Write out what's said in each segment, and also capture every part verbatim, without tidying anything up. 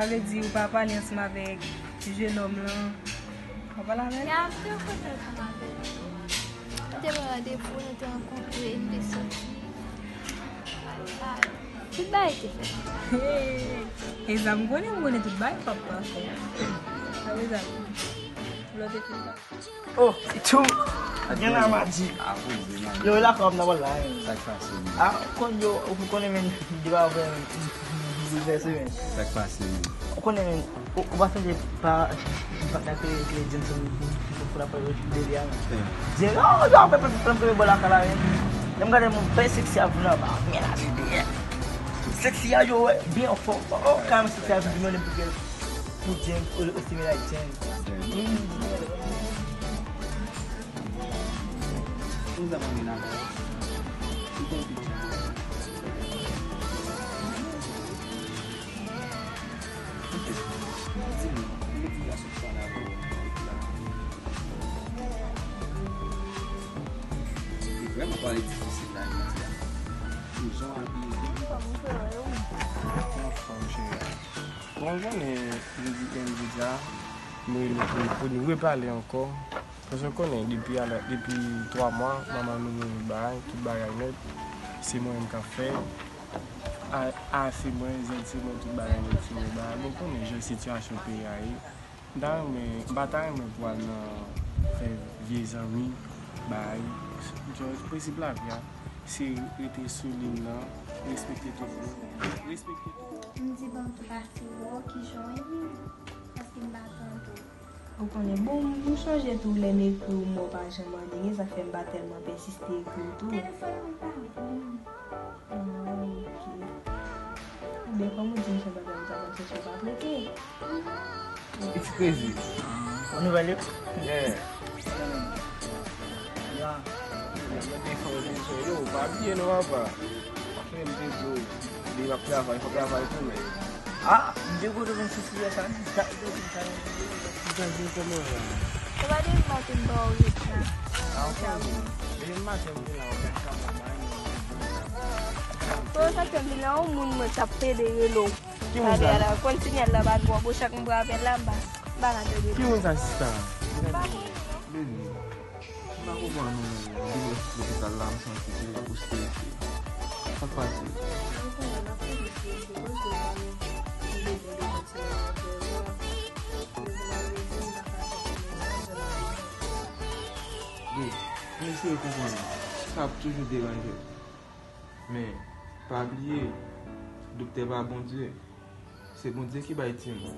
Vle di ou pa pale ansanm avèk jenòm lan. Ou pa pale avè l? Ya, m te kontan ansanm avè l. M te pran randevou, nou te rankontre, nou te soti. Tout bagay te fèt. Hey, e sa m konnen, m konnen tout bagay papa fè. Sa vle di, lòt te fè sa. Oh, tchou. Gen la madi. Yo, la kòm nan wòl la. Sa k pase? Ah, konn yo, ou konnen men, di pa fè, bouleverse men. Sa k pase? Ou konnen men, ou, ou pa sonje pa, pa nan ke, ke Jameson pou la fè deli a men. Di, oh, yo, pe, pe, pe, pe, bò la kala men. Lè m gade moun fè seksi a vin anba, men la se dèyè. Seksi a yo, wè, byen fò. Oh, oh, kanmenm seksi a vin, mwen, pou ke Pou James, o, o similar James. Ou zam anmen nan men. Ou konn piti. Di m, ou mete gason sa nan men. Li vrèman pale difisil la, jodi a. Pou jan w abiye. Anfòm, cheri. Bon, ou konnen, jodi, jodi a, nou rele pou, pou nou repale ankò. Paske ou konnen, depi alè, depi twa mwa, manman nou mouri bay, tout bagay nèt. Se mwen menm k ap fè. A, A se mwen, Z se mwen, tout bagay nèt, se mwen bay. Bon, ou konnen jan sitiyasyon peyi a ye. M ta renmen, m pa ta renmen pou al nan fè vye zanmi, bay. Jòj, prensip lavi a, se rete sou liy lan, respekte tout moun, respekte tout moun. M di ban m tou pase wè w kijan w ye, paske m pa tande w. Ou konnen, bon, m sonje tou lè m ekri w, men w pa janm annik, e sa fè m pa tèlman pèsiste ekri w tou. Telefòn mwen pa bon. Ah, ok. Oubyen kòm ou di m se bagay ou ta pral chèche, ou pa prete. It's crazy. Ou nouvèl yo? Yeah. Ya. Yo, yo, yo, pa bliye non, papa. Paske m te di w, li ap travay, fò travay tou, men. Ah, m te kote konn si sijè sa, li ta, li ta, li ta, li ta di kòman la. Se pa depi maten m ba w ret la. Ah, ok. Depi maten m te la, ou pa ka mwen bay. Bon, sa fè m vin la, yon moun mwen t ap pede rele w. Ki moun sa? Gade la, konn sinyal la pa twò bon, chak m pran apèl la, m pa, m pa ka tande. Ki moun sa, sista? M pa konnen non. Baby, m pa konprann ou menm. Depi w soti lopital la, m santi ke ou strese. Sa k pase? Babe, m eseye konprann ou. Sa ap toujou deranje w. Men, pa bliye, doktè pa Bondye. Se Bondye ki bay timoun.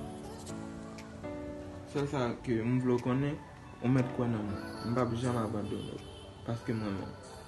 Sèl sa ke m vle w konnen, ou mèt kwè nan mwen. M p ap janm abandone w, paske m renmen w.